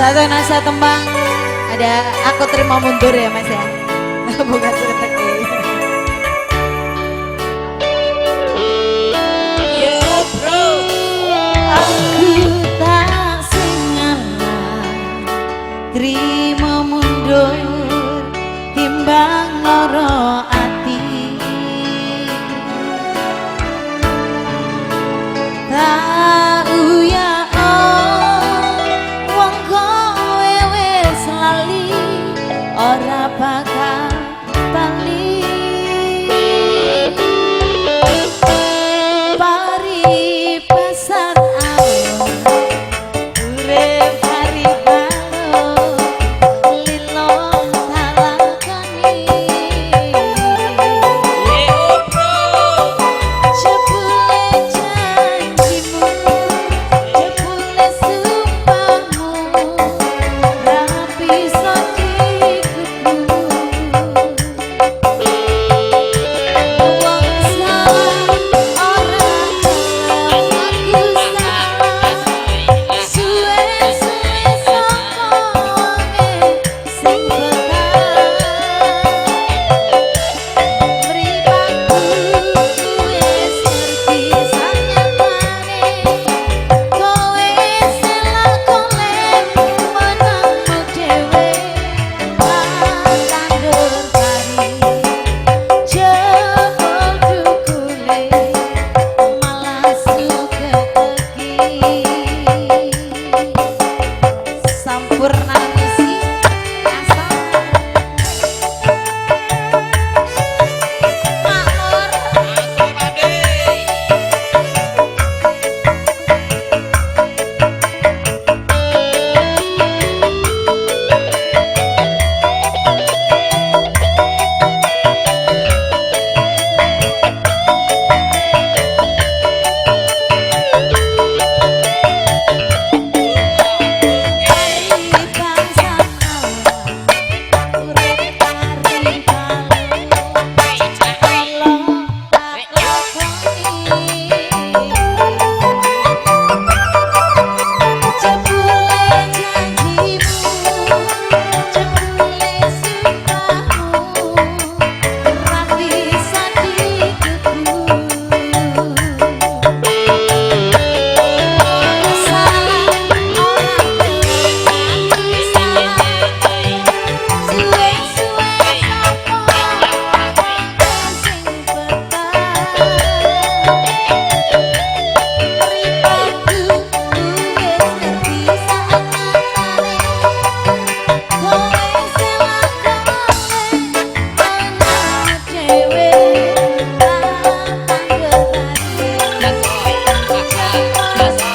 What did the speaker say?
Satu nasa tembang ada aku terima mundur ya Mas ya. Bukan seketek. Yo bro. Aku tak sing terima mundur timbang loro ati. Tau ya wong kowe wis lali ora bakal bali. Paribasan awak urip paribalo lilo talakani. Yo bro. Jebule janjimu, jebule sumpahmu, ra bisa dikuku. Wong salah ora gelem aku salah, suwe-suwe sapa wonge sing betah. Mripatku wis ngerti sanyatane, kowe selakone menangmu dhewe. Tandur pari jebul dukule malah sugeki. Sampurna misi asal makmur. Asli Pade. Paribasan awak urip paribalo lilo tak lakoni. Jebule janjimu, jebule sumpahmu, ra bisa dikuku. Salah ora gelem aku salah, suwe-suwe sapa wonge sing betah. Mripatku wis ngerti sanyatane, kowe selakone menangmu dhewe. Tandur pari jebul